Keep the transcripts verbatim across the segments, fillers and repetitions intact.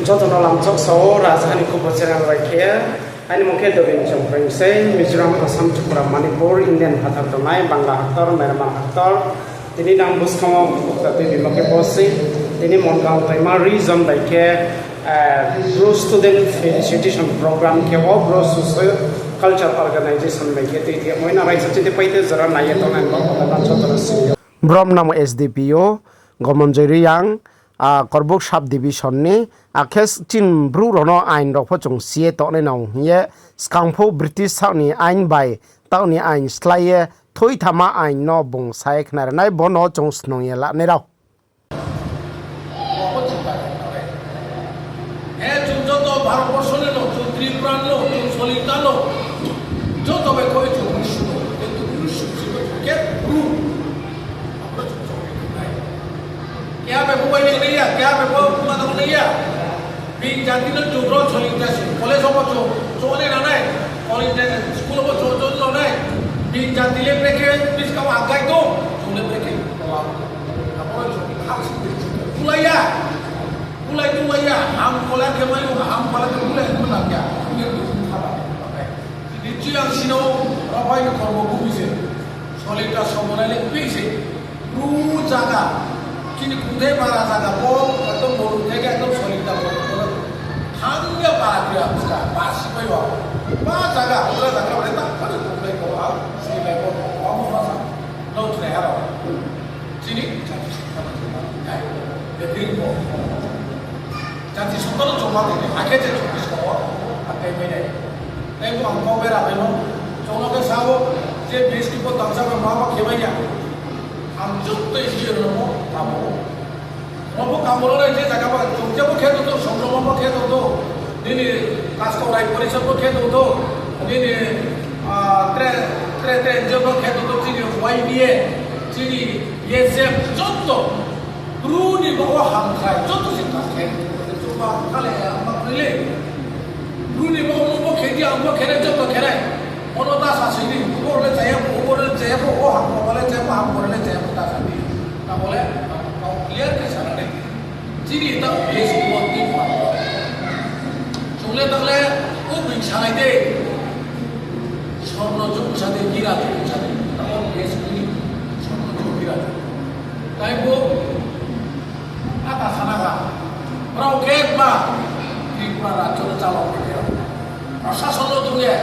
Joto no lamchok sao, Rajaha ni Khupo channel bai khe. Aini mung khe Dobin Chongpreng se, Mizoram, Assam, Tripura, Manipur, Indian phathar tongnai, Bangla haktor, Myanmar haktor. Tini nang buskang wo bukta tui bima khe bo se, tini Mongang Toima region bai khe, eh, Bru Student Felicitation Program khe o Bru Socio Culture Organization bai khe tui tui moi na raisa chini paite jora nai ye tongnai bo, bo joto no sing yo. Brom namo S D P O, Gomonjoi Reang, a, Korbuk Sub Division ni, akhe chini brouh rao no ain rao pho chung si ye tongnai nang hing ye, skang pho British saoh ni ain bai, taoh ni ain slái ye, thoithama ain no bung sa ye khna ri nai, bo no chung snung ye lanai rao. He, chung joto Bharatborsho ni no, chung Tripura ni no, chung Solingta no, joto bai koi chung Bru no, kintu Bru sung sung chung khe Bru. Abo chung chung nai. Keha bai bo bai nai ya, keha bai bo ma nang nai ya. Bini jati no chung ro Solingta se, college wo bo chung, chung nai na nai, college ni school wo bo chung, chung no nai. Bini jati le brekhe, buskang wo agai tong, chung le brekhe. Abo chung khak sing de chung. Kulai ya. Kulai tu lai ya, ham kola khe mai, ham kola khe kulai tu lai ya. Kulai tu khaba. Ni chiyang sino, rabai ni kormo bumi se. Solingta somonai le pi se. Bru jaga. Chini kuthai bara jaga bo, ekdom bolu theke ekdom Solingta bolu. Thangya bara khe abuska, ba sipai wa. Ba jaga, hokra jaga, re ta, ba jaga, hokra ko, ha, si lai ko, ko, ko, ko, sa. Nau thnai ha rao. Chini jati songtha no chongma tong nai. Betri bo. Jati songtha no chongma tong nai. Akhe je chongma tong o, akai bai nai. Tei bo ang kau bera bai no. Chongma khe sa o, je B S T bo tangsa bai ma ma khe bai ya. Ang joto N G O no bo kamo. Bo bo kamo no nai je jaga ba, chung je bo khe tong tong, songtha bo khe tong tong. Nini Kaskau Rai Porishad bo khe tong tong. Nini, ah, tre, tre, tre N G O bo khe tong tong, chini Y B A, chini Yesem joto, Bru ni bo o hamkrai, joto se ta khe, joto ba kale, ang ba kle. Bru ni bo o bo khe di, ang bo khe nai, joto khe nai. Ono ta sa sini, bo le chaya, bo le chaya, bo o ham, bo le chaya, bo ham, bo le chaya, bo ta sa di. Ta bo le, ang clear khe sa nai. Chini ta base bo tin pa. Chungle tangle, o bini salai de. Sorno chuk sa de, gira chuk sa de. Tamo base ni sorno chuk gira chuk. Tai bo, ata sana ka. Brao khe ba, Tripura rajyo no chalao khe. Prosason no tong ye.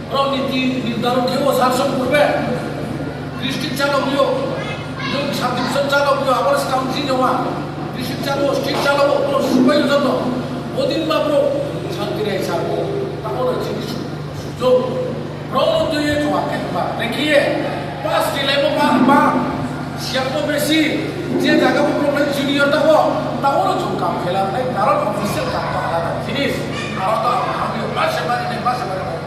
Brao niti nirdaron khe o sasok purbe. District chalao yo, nung subdivision chalao yo, abo skang chini yama. District chalao, state chalao, abo sipai yo joto. Bodin ma bro, santi rai sa bo. Tamo na chini su, su, su. Brao no tui ye chua khe ba, rekhi ye. Pass rilai bo ba, ba. Siya bo besi, je jaga bo problem junior ta bo, ta bo no chung kam khela, nai karon official kam to alada jinis. Aro to ang hamyo, ba se ba ni, ba se ba ni.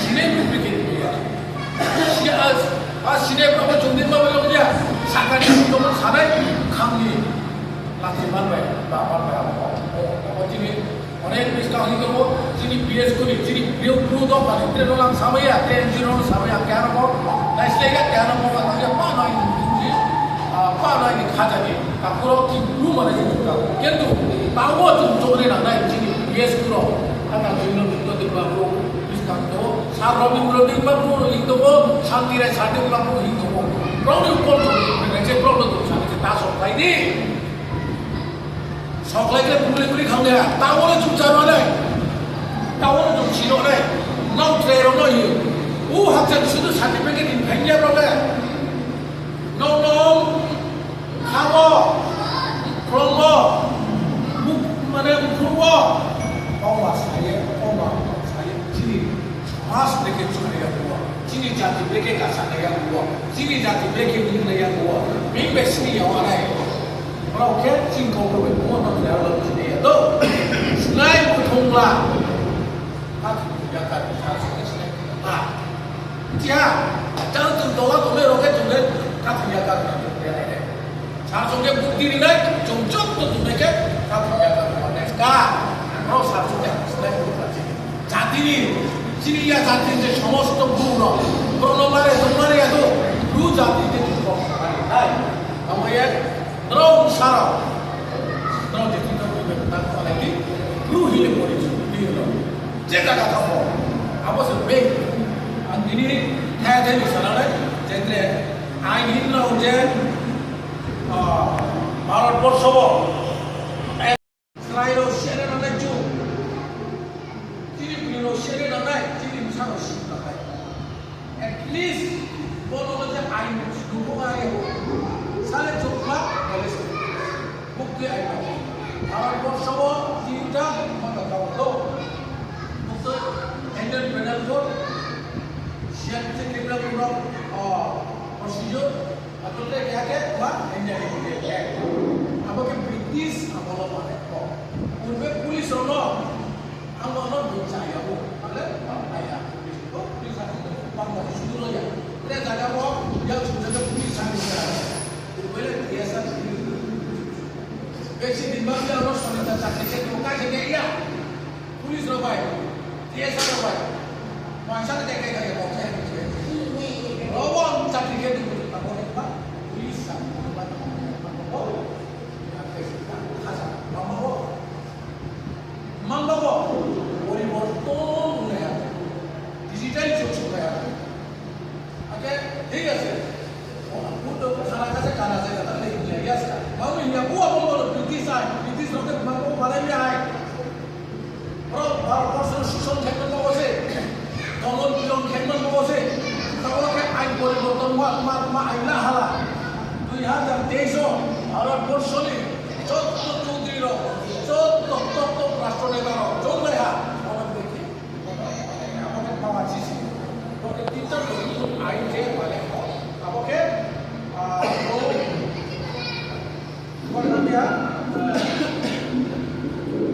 Sine bukri khe ni ya. Sine as, as sine bukri chung din ba ba ya. Sakha ni bukri sanai, kham ni. Lati man bai, ba man bai, abo, abo, abo tini. Onek buskang ni tongmo, chini B S K ni, chini Bru, Bru dopha ni, tre no lang samaya, tre N G O no samaya, keha no bo, naisleh ya, keha no bo, ba tang ya, ba nai ni, ah, ba nai ni khaja ni, takhu rao ki Bru mane ni bukta. Kintu, tabo chung chokre nang nai, chini B S K no, ang nang chini no bukta di ba Bru, buskang to, Sir Robindro di ba Bru, hing tongmo, Santi Rai Sir di ba Bru, hing tongmo. Bru ni ukol chung, nai je Bru no chung, Santi ta sok lai di. Soklai khe buli buli khang ya, tabo le chung charo nai. Tabo le chung sino nai. Nang tre rao no hi. U hakcha sudu certificate in phai ya rao le. Nang nang khamo, khromo, mane mkhurmo. Kau ma saye, kau ma saye. Chini mas brekhe chunai ya bo. Chini jati brekhe kasa nai ya bo. Chini jati brekhe ni nai ya bo. Bini bai sini ya wa nai. Brao khe chini kau bai bo no khe aro chini ya do. Snai bo thongla. Khathung ya ka sa sa snai. Ha. Tia. Jang chung tola tole rao khe chung le khathung ya ka sa sa nai. Sar song khe bukti ri nai, chung joto chung nai khe khathung ya ka sa nai. Ka. Brao sar song khe snai bo ka chini. Jati ni, chini ya jati je somosto Bru no, Bru no mare, Bru mare ya do, Bru jati je chung kok mare nai. Amo ye, Bru sara, Bru je chung kok mare nai. Thai thai ni sana nai, je tre, ain hing no je, ah, Bharat borso wo, chrai rao sere nangnai chu, chini bini rao sere nangnai, chini bsa rao sere nangnai. At least, bono no je ain dugu aye ho. Sale chukma, bale se. Bukti ain no. Bharat borso wo, tinta, mata tau do. Bukti, handle penal code, siat se criminal code, ah, procedure, Abo le keha khe ma Indian Act. Abo khe British amol wo mane ko. Purbe police rao no, ang no no bini chaya bo. Mane, bang chaya. Police rao no bang no sudu no ya. Tre jaga wo, yang sudu no police rao no ya. Purbe le biasa. Besi din bang yang no sonita chakri khe, toka khe ya. Police rao bai, T S R rao bai, maisa khe kai kai kok se. Rao ang chakri khe di, tabo ni ba, police sa, ba, tabo ni ba, tabo ni ba, khasa, mama bo. Mama bo, poriborton nai ha, digital jug nai ha. Ake, thik ase. Buddho khana kha se kana se kata le ya ya sa. Mami ya bua bo bo British ai, British rao khe ma bo balai ya ai. Bro, Bharat borso no suson khe ma bo se. Common pilon khe ma bo se. Tabo khe ain poriborton ma, ma, ma ain la hala. Dui hazar teis o Bharat borso ni joto chudri rao, joto, joto rastro neta rao, joto ya. Abo khe power system. Abo khe tinta ain je mane ko. Abo khe, ah, Bharat ni, ah,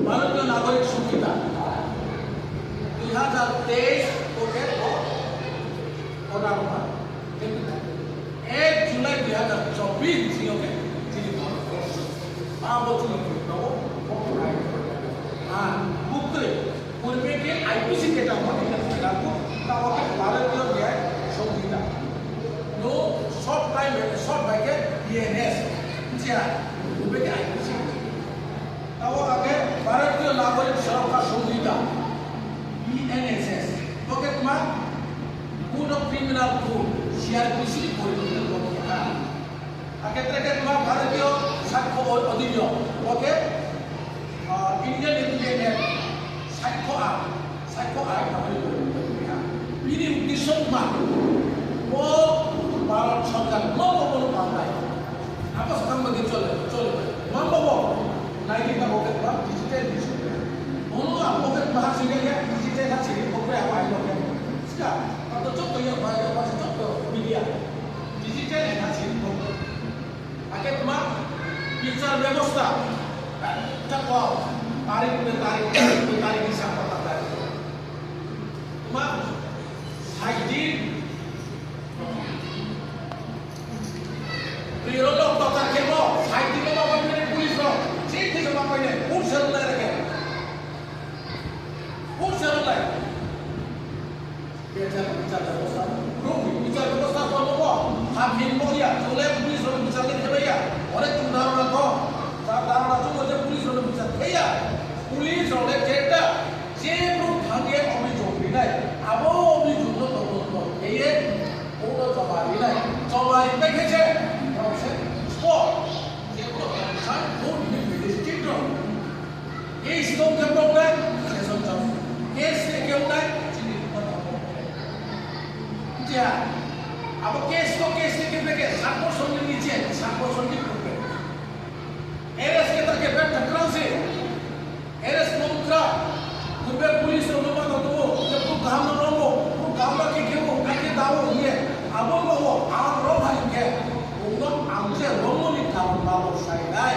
Bharat ni Nagorik Songhita. Dui hazar teis ko khe ko, ko na ma. Ek July dui hazar chobbish ni sing yo khe chini Bharat borso. Abo chini Bharat borso. Ah, bukti. Purbe khe I P C khe tamo ni khe thailangkhu, tamo khe Bharatiyo Nyay Songhita. No short time, short bai khe B N S. Nchia, purbe khe I P C. Tamo khe Bharatiyo Nagorik Suraksha Songhita, B N S S. Bo khe tma, Code of Criminal Code, C R P C ni poriborton bo khe ha. Akhe tre khe tma Bharatiyo Sakho Odhiniyom, bo khe, ah, Indian Independent Sakho Ain, Sakho Ain, abo ni bo khe ha. Bini uddesho tma, bo Bharat sorkar, bo bo bo no bangnai. Abo skang bo khe chole, chole. Bo bo bo, nai di bo khe tma digital digital. Bo no abo khe tma ha sing khe digital ha sing khe bo khe abo ain bo khe. Ska, tato chokto ya ba ya ba chokto media. Digital enhancement program. Akhe tma bichar bebosta. Ekta kok. Tarik pe tarik, tarik pe tarik ni saka tarik. Tma sait din. Biro lok tokar khe bo sait din lo ma pai nai police rok. Chini thik ma pai nai. Pun seruk lai rake. Pun seruk lai. Bichar, bichar bebosta, brouh ni bichar bebosta tongmo bo, hamhingmo ya, chung le police rok ni bichar le khe bai ya, ore chung dharona tong, dharona chung bo je police rok ni bichar khe ya, police rok le khe ta, je brouh thang ye obhijog ri nai, abo obhijog no todonto khe ye, brouh no choma ri nai, choma ri pai khe se, brouh se, spot, je brouh thang sa, brouh ni magistrate rok. Case tong khe brouh nai, session chao. Case se khe nai, chini brouh tong. Nchia, abo case to case se khe beke, sat bosor ni niche, sat bosor ni upore. Arrest khe ta khe bek ta krang se. Arrest tong kra. Purbe police rok no ma tong ou, je brouh kaham no rommo, brouh kaham no khe khe ou, ai khe da ou hing ye. Abo no bo, ang rom hai khe, bung no ang je rommo ni karon ma bo sai nai.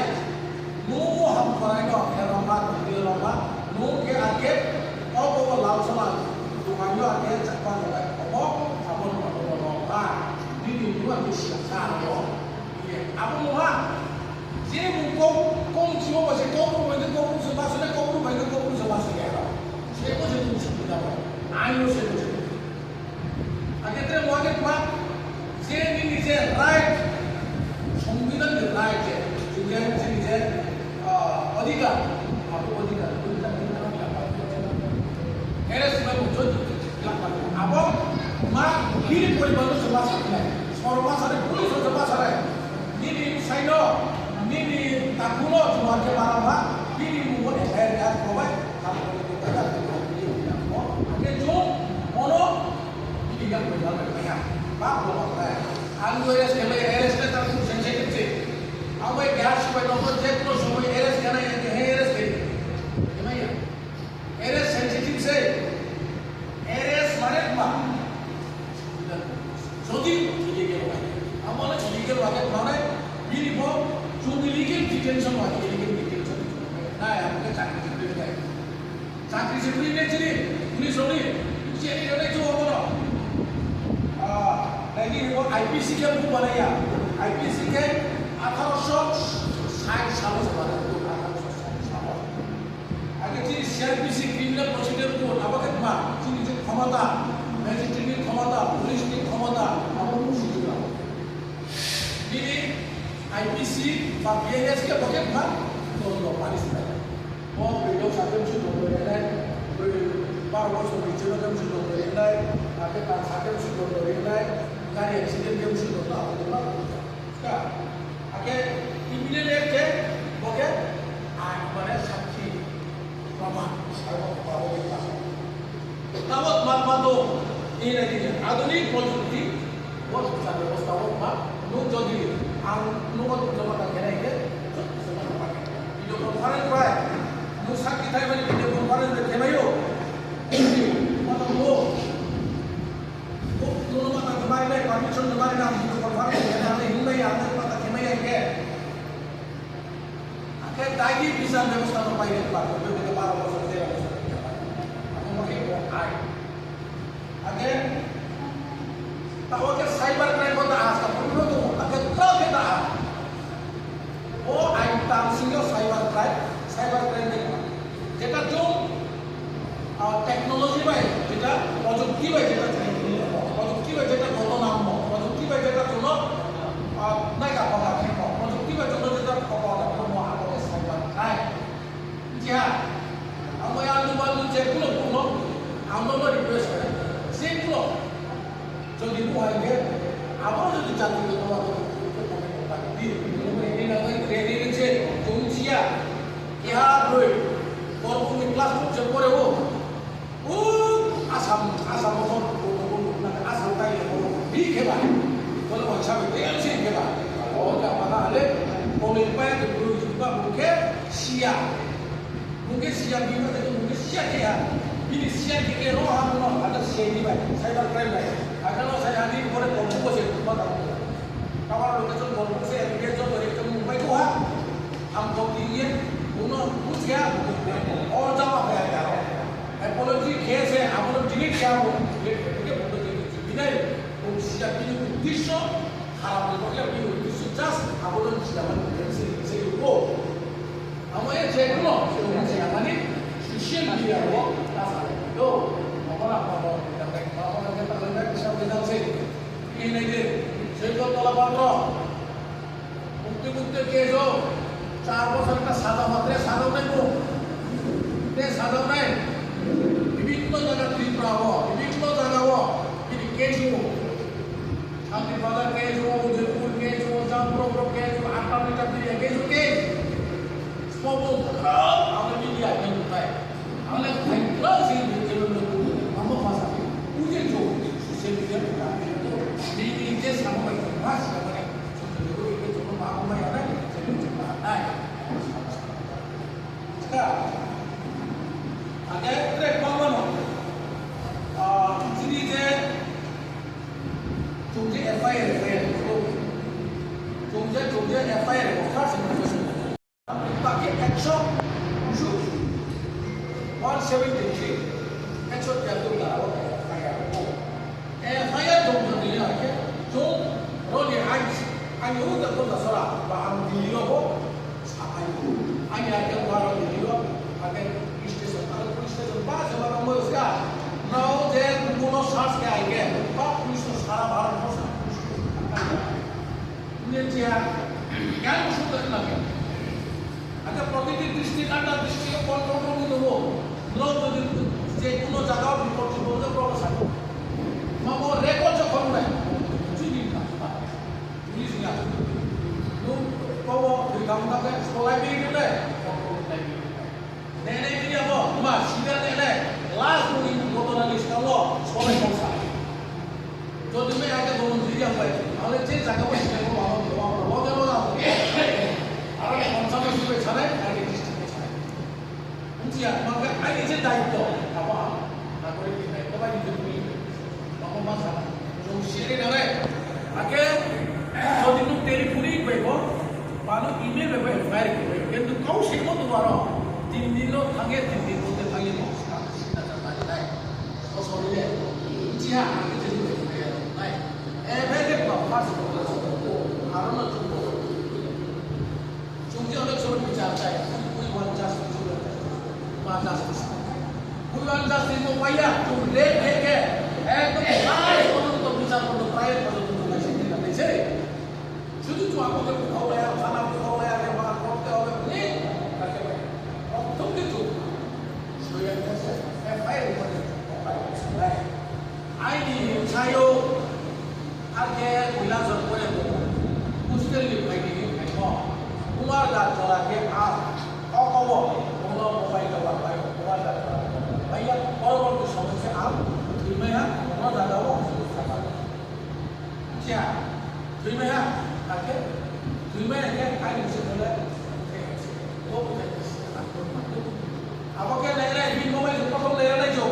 Nung bo hamkrai no khe roma, tini roma, nung khe akhe, o bo bo lal sona, buhai no akhe chakma no lai, obo, abo no bo no ha, nini nung akhe siya sa abo. Ye, abo no ha, je nung kau, kau chimo ba se kau bai khe kau se ma sone, kau bai khe kau se ma sone. Se bo se nung sibida ba, ain no se bo se. Akhe tre bo akhe tma, je nini je right, songbidhan ni right je, je, je nini je, ah, odhikar, abo odhikar, odhikar, odhikar, odhikar, odhikar. Ere sima bo jodi, abo tma, Nini poribar no se ma sa nai, soro ma sa nai, police no se ma sa nai. Nini bsai no, nini takhu no jumar khe ma rao ha, nini mmung wo F I R provide, akhe chung bono nini yak poribar bai ha, ba poribar bai. Ang arrest khe mai, arrest khe ta sensitive se. Ang bai keha sipai no je kuno somoi arrest khe nai, arrest khe mai ya. Arrest sensitive se. Arrest mane ma? Jodi illegal bai. Amo le illegal bai mane, bini bo chung illegal detention bai, illegal detention. Nai, amo khe chakri chakri nai. Chakri chakri nai chini, police rao ni, chini rao nai chung amo no. Ah, nai ni bo I P C khe bu banai ya. I P C khe atharo sho sait salo se banai, atharo sho sait salo. Age chini C R P C, Criminal Procedure Code, abo khe tma, chini je khomota, magistrate ni khomota, police ni khomota, abo musi jora. Bini I P C ba B I S khe bo khe tma, dondo punishment. Bo broi rao sa khe msu dondo rinai, broi baro bosor ni chini khe msu dondo rinai, akhe ta sa khe msu dondo rinai, gari accident khe msu dondo, abo khe tma. Ka, akhe criminal act khe, bo khe, ain mane sakhi, proman, abo, abo khe tma. Tabo tma tma tong, ini nai di, adhunik projukti, bo bichar bebosta wo tma, nung jodi, ang nung o tma khe nai khe, video conference bai, nung sakhi thai mani video conference bai khe mai ou, tma tong ou. Bo, bo no mata khe mai nai, permission no mai nai, video conference khe nai, ang nai hing mai ya, ang nai mata khe mai ya khe. Akhe daigi bichar bebosta no pai nai, ba, bo, bo, baro bosor jela ni sa. Abo ma khe bo ain. Akhe, tabo khe cyber crime bo ta ha, sa, bo no tong, akhe tro khe ta ha. O ain tang sing yo cyber crime, cyber crime ni jeta chung, ah, technology bai jeta, projukti bai jeta chung, projukti bai jeta ghotona mo, projukti bai jeta chung no, ah, naika pata khe mo, projukti bai chung no jeta pata khe mo, abo khe cyber crime. Jiha, ang bai alu balu je kuno kuno, ang no request khe, je kuno. Jodi bo hai khe, abo jodi jati ni toma ko, ko, ko, ko, ko, ko, di, ini na, ini na, ini na, ini na, je, chung siya, keha broi, Borbung ni class four se pore o. O, Assam, Assam o, o, o, o, na, Assam tai o, bi khe ba. Bole bo sabi, tei ang se khe ba. O, ka mana ale, college pai ke broi jumpa bo khe siya. Bung khe siya, bini khe bung khe siya khe ya. Bini siya khe khe ro ha no, ada siya ni bai, cyber crime bai. Ada no saya ni pore Borbung bo se, ba ta. Kabar location Borbung se, M B S joto ekdom Mumbai ko ha. Ham ko ki ye, bung no bung siya, o jawa khe ya. Apology khe se, abo no delete khe abo, delete khe bung no delete khe. Bini, bung siya bini uddesho, kharap ni bokhe bini uddesho just, abo no siya mani, se, se, se, ko. Amo ye je kuno, je kuno je amani social media wo ta salai do. Amo na amo, amo na amo, amo na amo, amo na kisa bejal se. Ini nai de, Soito Tola Patro. Bukti bukti kejo, char bosor ta sajao ma, tre sajao nai bo. Tre sajao nai. Bibhinno jaga Tripura wo, bibhinno jaga wo, bini kejo. Shanti Bazar kejo, Udaipur kejo, Jamprogro kejo, Atta Mita Biria kejo ke. Smobo, ang le media kejo nai. Ang le khai klau si ni kejo nai. Amo pasa ni. Uje jo, social media ni kami to. Ni ni je sama bai, mas sama ni. Social media ni kejo ma ko ma ya nai. Social media ma nai. Ka. Age tre kbangma no. Ah, chini je Chung je F I R, F I R, chung je, chung je F I R, first impression. Baki ekso, one seventy three, ekso tiyatur dara wo F I R. F I R chung je ni ya khe, chung roni ain, ain uta kota sora, ba ang Delhi wo bo, Sapai. Ani ake baro video, ake police station, ake police station, ba se ba mo ska. Nrao je Google no search khe ai khe, ba police no sara baro mo sa police station. Ni chia, yang sudah lagi. Ake protiti district, under district control room itu mo. Nrao jodi je kuno jaga report di bo, nrao sa. Mamo record je Ake bo mantri yang bai, ale je jaga bo sini bo abo bo abo bo abo bo abo. Aro ni ponsam bo sini bai sanai, aro ni district bai sanai. Bujia, maka aini je daityo, abo ang, nagori ni daityo bai ni je bini, abo ma sana. Chung siri nalai. Ake, jodi nung telephone bai bo, mano email bai bo F I R khe bai. Kintu kau se mo tu aro, tin din no thangye, tin din bo te thangye mo, sa, sina sa, sa, sa. O sorry le, bujia, ake je ni bai, nai. E, bai ke ba, first of all, aro no chung bo. Chung je onek somoy bichar chai, we want justice, we want justice. Ma justice. We want justice mo paiya, chung rape khe khe, ekdom last porjonto bichar porjonto, private porjonto chung naising khe naising. Sudu chung abo khe bukhao laya, thana bukhao laya, khe ma court te hobe, ni, kake bai. Prothom khe chung, soya khe se, F I R report khe chung, F I R report khe chung, Aini bsa yo, akhe Kailasor pore bo, hostel ni phai ni hing phaimo. Kumar Dharchara khe a, o kobo, bono mobile tower bai, Kumar Dharchara bai ya, poroborti somoy se ang, thoimai ha, bono jaga wo, ang thoi sakha. Bujia, thoimai ha, akhe, thoimai ha khe, aini bsa yo le, Abo khe nai nai, bini mobile se kothom nai nai jo.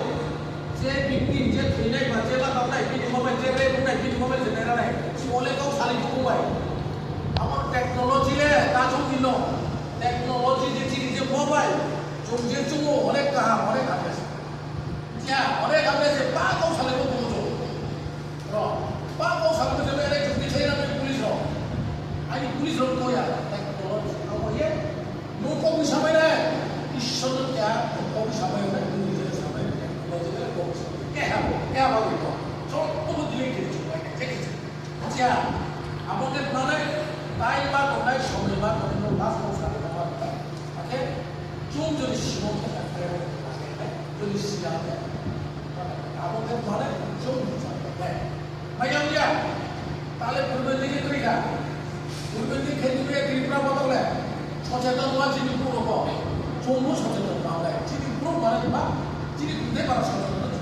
Je victim, je thoinai ba, je ma tang nai, bini mobile, je rape nai, bini mobile se nai nai. Si ole kau sali bo bai. Abo technology le, ta chung di no. Technology je chini je mobile, chung je chungo, onek kaham, onek kaham. Ya, onek kaham se, pa kau sali bo chung. Ro, pa kau sali bo je, onek chukti sai na police ro. Aini police ro ko ya, technology, abo ye. Nung kau samai nai, Isor no kya, nung kau samai nai, nung nije samai nai, nung nije kau samai nai. Keha, keha ba nung kau. Joto bo delete khe chung bai nai, je khe chung. Bujia, abo khe tma nai, time ma tongnai, somoi ma tongnai, nung last kau samai nai ma tongnai. Akhe, chung jodi simo khe, akhe, jodi siya khe, abo khe tma nai, chung bujia khe. Mai ya ya. Tale purbe dike tui kha. Purbe dike tui Tripura bodol le. Socheton ma chini brouh rao bo. Chung bo socheton ma le. Chini brouh ma le ba. Chini brouh de ba socheton.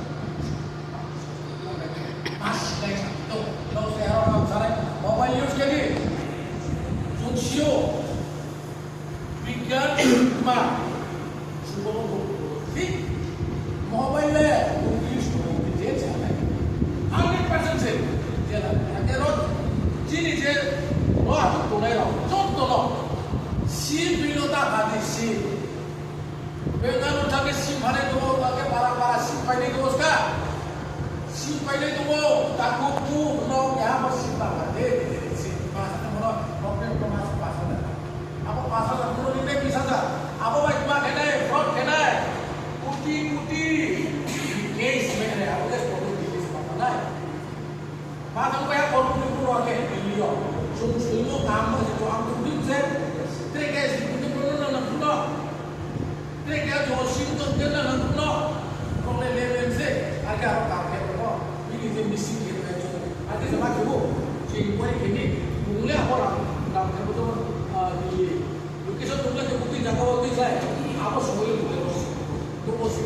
Ma silai sa. To, to se aro ma sa le. Mobile use khe di. Chung sio. Bigyan ma, subono bo, thik, mobile le, bo use khe, je se nai. Hundred percent se, je la, ake ro, chini je, ro atu tongnai rao, joto no, sim bino ta hadi sim. Bengaluru thang khe sim hanai tong ou, ake para para sim painai tong ou ska. Sim painai tong ou, taku ku, no, keha bo sim ba, de, de, de, sim ba, no, no, no, no, no, no, no, no, Abo pash hajar, puro ni tei bis hajar. Abo bai tma khe nai, fraud khe nai. Koti koti. Case mai khe nai, abo case koti case ma khe nai. Ma thang bai ha koti koti puro khe Delhi yo. Chung suimo kam ma se to ang tung din se. Tei case koti puro no nang puro. Tei khe chung sim to tei nang puro. Kong le le le se. Ar khe aro kam khe puro. Bini je missing khe nai chung. Ar khe se ma khe bo. Chung inquiry khe ni. Bung le abo rang, rang khe bo to, ah, ni. Location tong le khe bukti jaga wo tui sai, abo somoi le bung le rao se, tongmo se,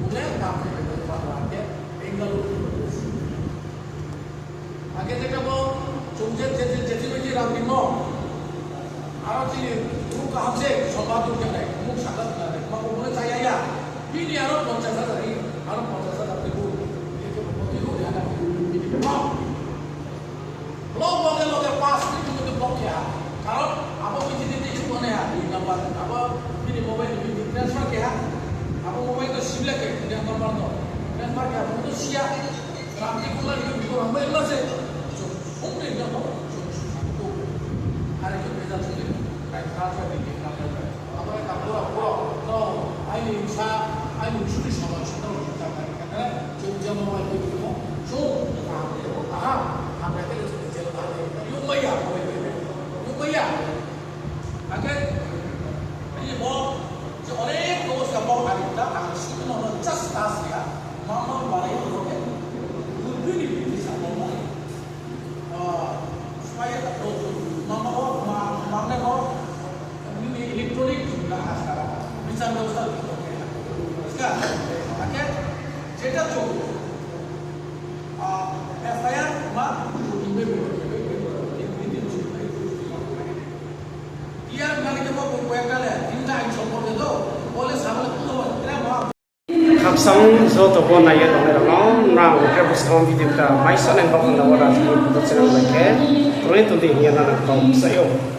bung le kam khe bai tong ba khe, Bangalore tong se. Akhe je khe bo, chung je, je, je, je, je, je rang ni no, aro chini, bung kaham se, somba tong khe nai, bung saka tong nai, ma bung le chaya ya, bini aro ponchas hajar ni, aro ponchas hajar tei bo, je khe bo, tei bo, ya na, bini no. Block loge loge pass minute moddhe block khe ha. Karon abo bini tei tei suh mane ha, bini number. Abo bini mobile ni bini transfer khe ha. Abo mobile to sim le khe, bini number to. Transfer khe ha, bung to siya. Ram ni bung la ni bung to ram bai la se. So, sung ni number, so, so, so. Are khe bejal sung ni, kai transfer ni, transfer. Abo ni takura, pura, no, aini bsa, aini bsa ni somai, somai, somai, somai. Chung je mobile tui tongmo, chung kaham khe bo kaham, hamya khe le chung je kaham khe, yungmai ya, mobile tui tongmo, yungmai ya. Akhe, bini bo, je onek khe bo ska bo, ari ta, ang sini no just ta siya, mama barai bo khe, bini bini sa bo mai. Ah, supaya tak tahu tu. Mama ko, ma-, mama ko, ini electronic juga sekarang. Bisa nggak usah gitu. Sekarang, oke? Jadi tu, ah, F I R ma, Khakchang joto bo nai ye tongnai rao no, nrao tre bo skang video ta mai sa nai bo khanda wo ra chini channel bai khe kroi tong di hing ye nang kau sa ou.